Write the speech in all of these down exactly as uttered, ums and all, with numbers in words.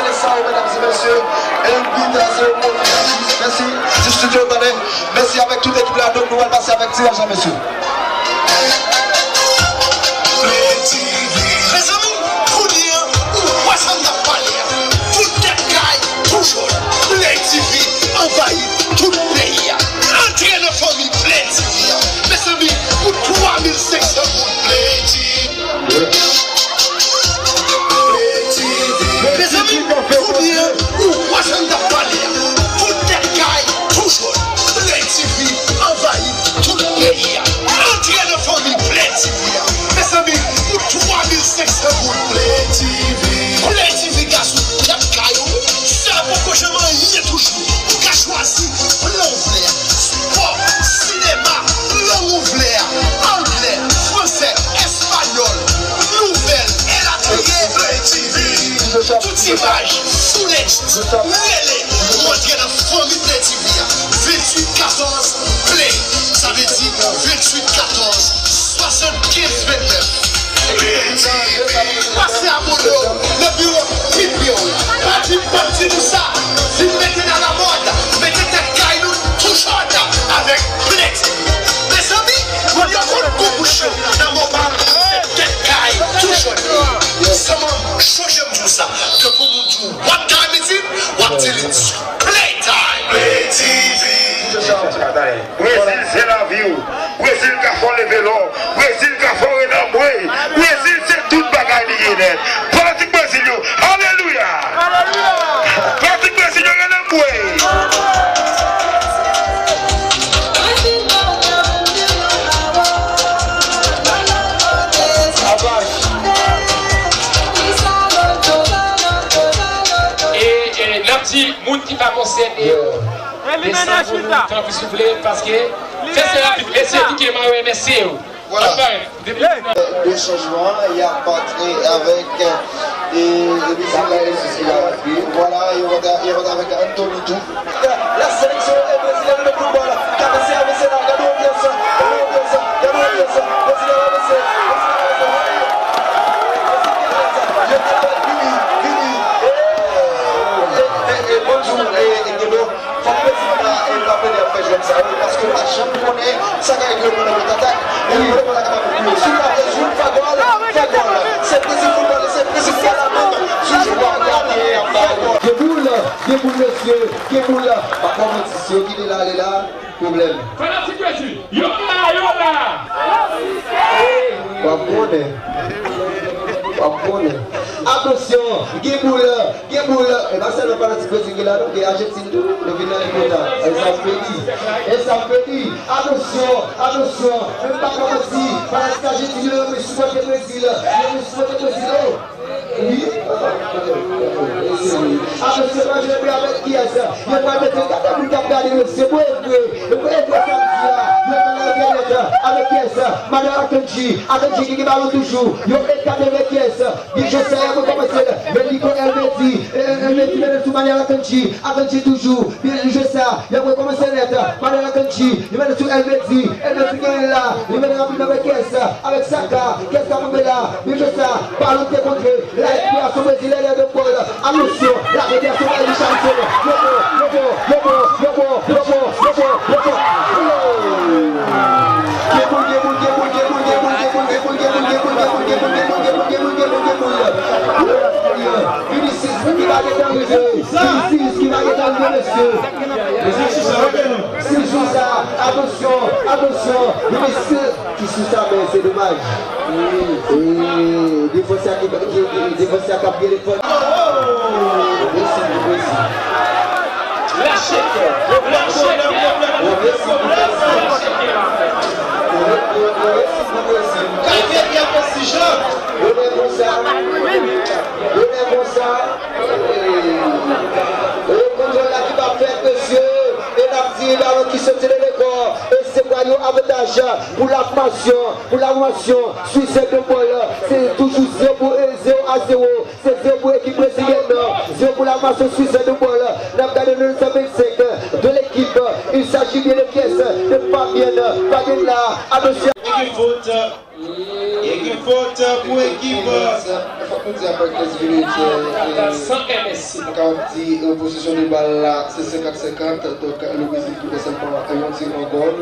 Sa yo, medam e mesye, envite se yo pou mèsi, mèsi, ti studio, tande, mèsi avèk tout ekip la, donk nou pral pase avèk tiraj la, mesye. Mezanmi, kounye a, ou wè sa n t ap pale a. Tout tèt kay, tou jòn. Play T V anvayi tout peyi a. Antre nan fanmi Play T V a. Mezanmi, pou twa mil senk san goud, Play T V. Mezanmi, kounye a, ou wè sa n t ap pale a. Tout tèt kay, tou jòn. Play T V anvayi tout peyi a. Antre nan fanmi Play T V a. Mezanmi, pou twa mil senk san goud. Play T V. Play T V, gason, tèt kay ou. Sa poko janm anyen toujou. Ou ka chwazi plan ou vle a. Spò, sinema, lang ou vle a. Anglè, fransè, espanyòl, nouvèl, elatriye. Play T V. Tout imaj, Full H D. Rele, ou antre nan fanmi Play T V a. Ventuit katòz, Play. Sa vle di ventuit katòz, swasannkenz vennèf. Pase abòne w nan biwo pi pre w. Pa di m pa t di nou sa. Vin mete n alamòd. Mete tèt kay nou tou jòn avèk Play T V. Mezanmi, moun yo konn gou bouch yo nan moman se tèt kay tou jòn. Sèlman, chonje m di w sa. Tankou moun di w, what time is it? W ap di li, play time. Play T V. Brezil se lavi w. Brezil ka fè w leve lò. Brezil ka fè w rele anmwey. Brezil se tout bagay li ye nèt. Fanatik Brezil yo, alelouya! Fanatik Brezil yo, rele anmwey! E, e, n ap di, moun ki pa konsène yo, desann pou nou, tanpri, si w vle, paske fè se rapid. Mesye, kite m remèsye yo. Vwala. De chanjman, y ap antre avèk, e, e, Brazil. Vwala, y ap antre, y ap antre avèk Anthony tou. La sélection est brésilienne de football. Gade se avanse la, gade anbyans, gade anbyans, gade anbyans. Brezil ap avanse, Brezil ap avanse. Vini, vini. E, e, e, e, bonjou, e, e, Gelo. Fòk Brezil la, e, pa pede ap fè jwèt sa yo, paske w pa janm konnen sa k ap rive nan kontratak. E, Gelo pa ta kapab rive. Si w pa fè jwèt, fè gòl, fè gòl. Se Brezil foutbòl, se Brezil ki a la menm. Si w pa gade, y ap ba gòl. Gen boul, gen boul, mesye, gen boul. Pa kòmanse, si yo kite l ale la, pwoblèm. Fanatik Brezil, yo la, yo la! W ap konnen. W ap konnen. Atansyon, gen boul, gen boul. E pa sèlman fanatik Brezil ki la, non, gen Ajantin tou. Yo vin nan epota. E sa m pe di. E sa m pe di. Atansyon, atansyon. Menm pa kòmanse. Fanatik Ajantin yo, yo vin sipòte Brezil. Yo vin sipòte Brezil. Oh. Wi. Atansyon, pa jwe avèk kiyès. Yo pral mete, gade moun k ap gade yo, se bon e vre. E vre, e vre sa m di a. Yo pral entènèt avèk kiyès. Manuel Akanji. Akanji ki gen balon toujou. Yo ekate avèk kiyès. Byen jwe sa, y ap rekòmanse l. Men Nico Elvedi. E, e, Elvedi mennen sou Manuel Akanji. Akanji toujou. Byen jwe sa, y ap rekòmanse nèt. Manuel Akanji. Li mennen sou Elvedi. Elvedi genyen l la. Li mennen rapidman avèk kiyès. Avèk Saka. Kiyès k ap kanpe la. Byen jwe sa. Balon te kontre. La récupération brésilienne de ball. Attention, la récupération de Richarlison. Yo bon, yo bon, yo bon, yo bon, yo bon, yo bon, yo bon. Gen boul, gen boul, gen boul. Vinicius ki pa gentan rive. Vinicius ki pa gentan rive, mesye. Vinicius, atansyon, atansyon. Vinicius. Ki sou sa, men se domaj. E defansè ki, ki, ki, defansè k ap gen defans. Messi, Messi. Lâche, lâche. Messi, Messi. Messi, Messi. Yo lè konsa. Yo lè konsa. E kontwòl la ki pa fèt, mesye. E n ap di balon ki soti nan lekò. E se pral yon avantaj pou la fòmasyon. Pou la fòmasyon, Swisè de bòl, se toujou zewo pou, e, zewo a zewo. Se zewo pou ekip brezilyèn nan, zewo pou la fòmasyon Swisè de bòl. N ap gade le cent vingt-cinq de l'équipe. Il s'agit bien de pièces de Fabienne. Fabienne la, attention. Ekip foot, ekip foot pou ekip. Di apre kenz minit, e, e, nou kapab di, e, posesyon de bal la, se senkant senkant. Donk, le Brezil ki fè sèlman yon ti gran gòl.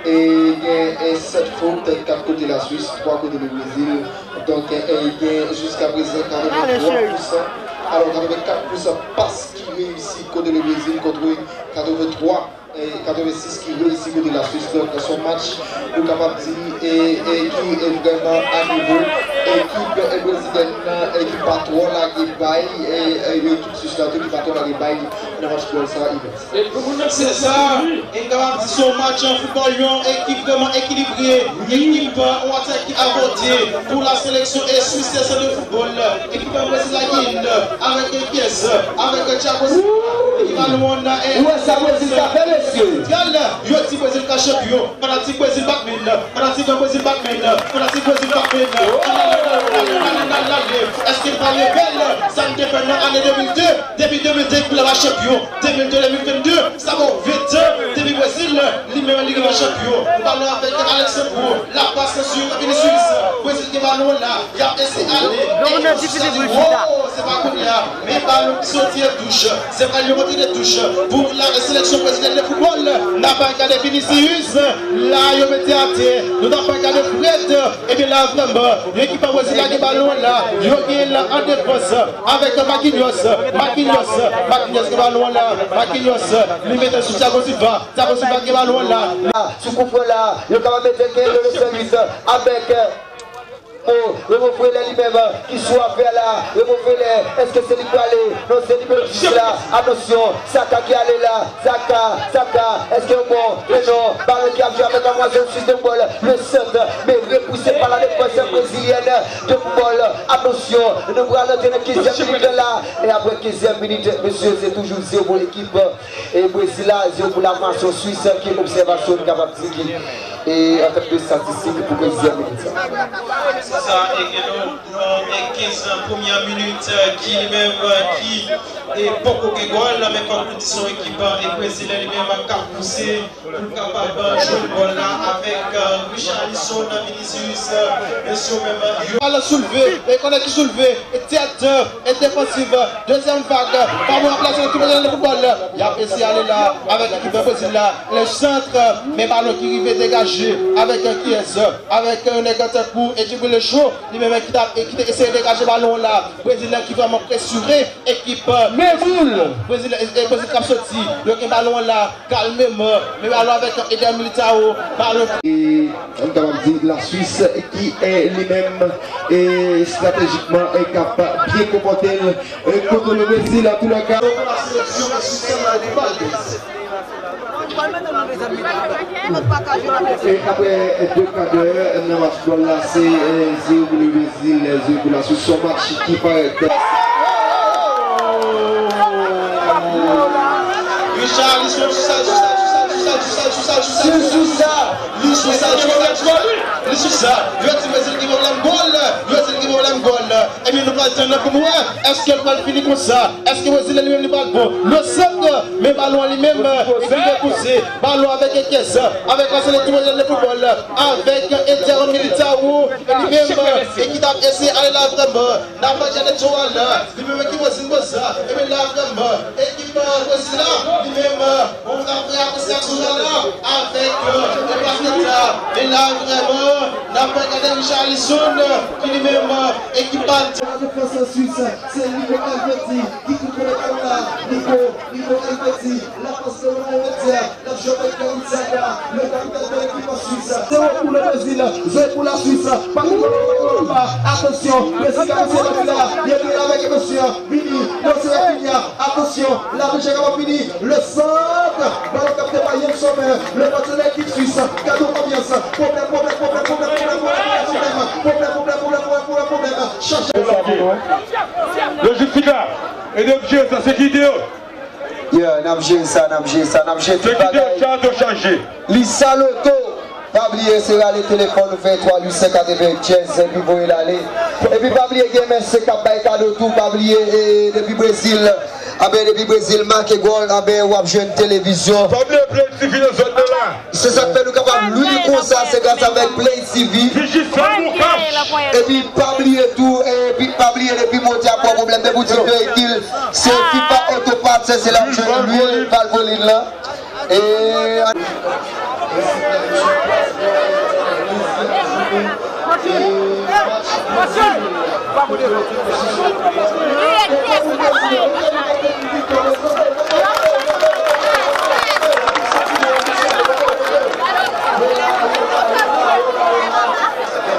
E gen, e, sèt fot, kat kote la Swis, twa kote le Brezil. Donk, e, gen jiska prezan katrevenntwa pousan, alò, katrevenkat pousan pas ki reyisi kote le Brezil kont katrevenntwa, e, katrevensis ki reyisi kote la Swis. Donk, se yon match, nou kapab di, e, e, ki, e, vrèman a nivo. Ekip, e, brezilyèn nan, e, ki pa twò lage bay, e, e, ekip Swis la tou ki pa twò lage bay nan match foutbòl sa, Ives. Se sa, e n kapab di se yon match an foutbòl, yon ekip vrèman ekilibre, ekip, e, yon atak ki abòde pou la seleksyon e Swis de foutbòl. Ekip Brezil la gen avèk Kies, avèk Thiago Silva, ki ba nou yon, e, Ou wè sa Brezil ka fè, mesye? Yo di Brezil ka chanpyon, fanatik Brezil bat men, fanatik Brezil bat men, fanatik Brezil bat men. Èske n pa rebèl? Sa n te fè nan ane de mil de, depi de mil de, ekip la pa chanpyon. De mil de, de mil vennde, sa bon vennde, depi Brezil, li menm li rive chanpyon. Balon avèk Alexandro, la pas sur Vinicius. Brezil gen balon la, y ap eseye ale. Vinicius a di, oh, se pa kounye a, men balon ki soti an touch. Se pa yon kontre de touch pou la seleksyon brezilyèn de foutbòl. N ap gade Vinicius, la yo mete atè. Nou t ap gade Fred, ebyen la vrèman, ekip Brezil la gen balon la, yo gen la an defans. Avèk Marquinhos, Marquinhos, Marquinhos gen balon an la, Marquinhos, li mete sou Thiago Silva, Thiago Silva gen balon an la. Sou koupran la, yo kapab mete gen le numéro uit avèk, oh, Remo Frelè li menm ki sou afè la. Remo Frelè, èske se li k prale? Non, se nimewo dis la. Atansyon, Saka ki ale la. Saka, Saka, èske yo bon? Men non, balon ki ap jwe avèk la mwazel Swis de foutbòl. Le centre, men repouse pa la defans brezilyèn de foutbòl. Atansyon, nou pral antre nan kenzyèm minit la. E apre kenzyèm minit, mesye, se toujou zewo ekip, e, Brezil la, zewo pou la nasyon Swis, ki obsèvasyon nou kapab di ki, e, an tèm de estatistik pou kenzyèm minit sa. Se sa, e gen nou, nou, e, kenz premyè minit, e, ki li menm, e, ki, e, poko gen gòl, men fòk nou di se yon ekip, e, Brezil li menm k ap pouse pou l kapab, e, jwenn gòl la avèk, e, Richarlison, Vinicius, e, mesye menm, e, yo. Balon soulve, e kònè ki soulve, e tèt, e defansiv, dezyèm vag, pa bon anplase nan tout mwazel de foutbòl, y ap eseye ale la avèk ekip Brezil la, le centre, men balon ki rive degaje avèk, e, Kies, avèk, e, yon nèg tankou, e, Djibril Cho, li menm ki t ap, e, ki te eseye degaje balon la, Brezil la ki vrèman presire, ekip, e, men boul! Brezil, e, e, Brezil k ap soti, yo gen balon la, kalmeman, men balon avèk Eder Militao, balon. E, nou kapab di la Swis ki, e, li menm, e, estratejikman, e, k ap byen konpòte l, e, kont le Brezil, an tou lè ka. E apre de kadè nan match foutbòl la, se, e, zewo pou le Brezil, zewo pou la Swis. Se yon match ki parèt. Richarlison, sou sa, sou sa, sou sa, sou sa, sou sa, sou sa, sou sa, sou sa, sou sa, sou sa, sou sa, sou sa. Yo di Brezil gen pwoblèm gòl, yo di l gen pwoblèm gòl. Ebyen, nou pral tann pou nou wè, èske l pral fini konsa? Èske Brezil li menm li pral bon? Le centre, men balon an li menm, e ki repouse. Balon avèk Kies, avèk la seleksyon de foutbòl, avèk Eder Militao, e li menm, e ki t ap eseye ale la vrèman. N ap gade Joao la, li menm ki Brezil konsa. Ebyen la vrèman, ekip Brezil la, li menm, bon, n ap fè apresye aksyon la, avèk, e, Paqueta. E la vrèman, n ap gade Richarlison, ki li menm, e ki pa t. La defans Swis, se Nico Elvedi ki kontwole balon la. Nico, Nico Elvedi, la pas de Nico Elvedi. L ap jwe avèk Granit Xhaka, le kapitèn de lekip Swis. Zewo pou le Brezil, zewo pou la Swis. Patrick Ronaldo, atansyon, Brezil ka pase la, li antre avèk atansyon. Vini, non, se Rafinha, atansyon, la touche kapab vini. Le sant, balon kapte pa Yann Sommer, le patron de lekip Swis. Gade yon anbyans, pwoblèm, pwoblèm, pwoblèm, pwoblèm, pwoblèm, pwoblèm, pwoblèm, pwoblèm, pwoblèm, pwoblèm, pwoblèm, pwoblèm, chaje. Lojistik la, ede m jere sa, sekirite yo. Yeah, n ap jere sa, n ap jere sa, n ap jere tout bagay. Li sa loto. Pa bliye se rale telefòn ou fè etwal uit san katrevenndis epi voye l ale. Epi pa bliye gen M S C k ap bay kado tou, pa bliye, e, depi Brezil, anben depi Brezil make gòl, anben w ap jwenn televizyon. Pa bliye Play T V nan zòn nan la. Se sa k fè nou kapab lwi konsa, se gras avèk Play T V. Epi pa bliye tou, epi pa bliye Depi motè a pran pwoblèm, depi w di veyikil, se pipa otopat, se, se la w jwenn lwil valvoline lan. E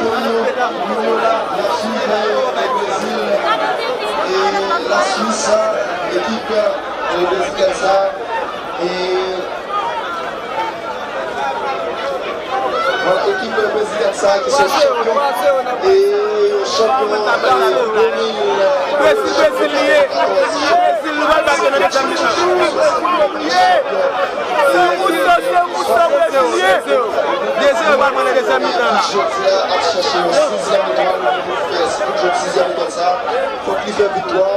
Antonio Mignola, l ap swiv, e, Brezil, e, Laswis, ekip, e, brezilyen sa, e, vwala, ekip brezilyen sa ki se chanpyon, e, chanpyon, e, de mil. Brezil, Brezil li ye. Brezil, nou pral bat yo nan dezyèm mitan. San pou san, san pou san Brezil li ye. De zewo pral pran nan dezyèm mitan la. Jodi a ap chache yon sizyèm etwal pou fè, pou jwe sizyèm etwal sa. Fòk li fè viktwa.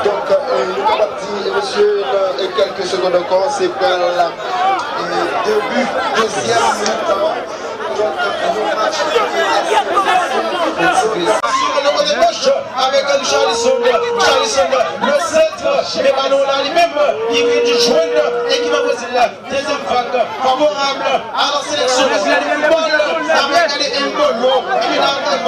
Donk, e, nou kapab di, e, mesye, nan, e, kèlke segonn ankò, se pral, e, debi dezyèm mitan. Donk, yon match. Nan kote goch, avèk Richarlison. Richarlison, nan sant, e balon la li menm, li vin jwenn ekip Brezil la. Dezyèm vag favorab a la seleksyon brezilyen de foutbòl, avèk Embolo, epi la menm,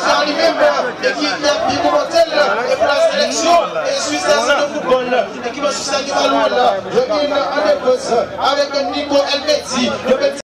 se li menm, e ki, ki ap byen komante l, e pou la seleksyon, e Swis la de foutbòl, ekip Swis la ki balon la, yo vin an defans, avèk Nico Elvedi, yo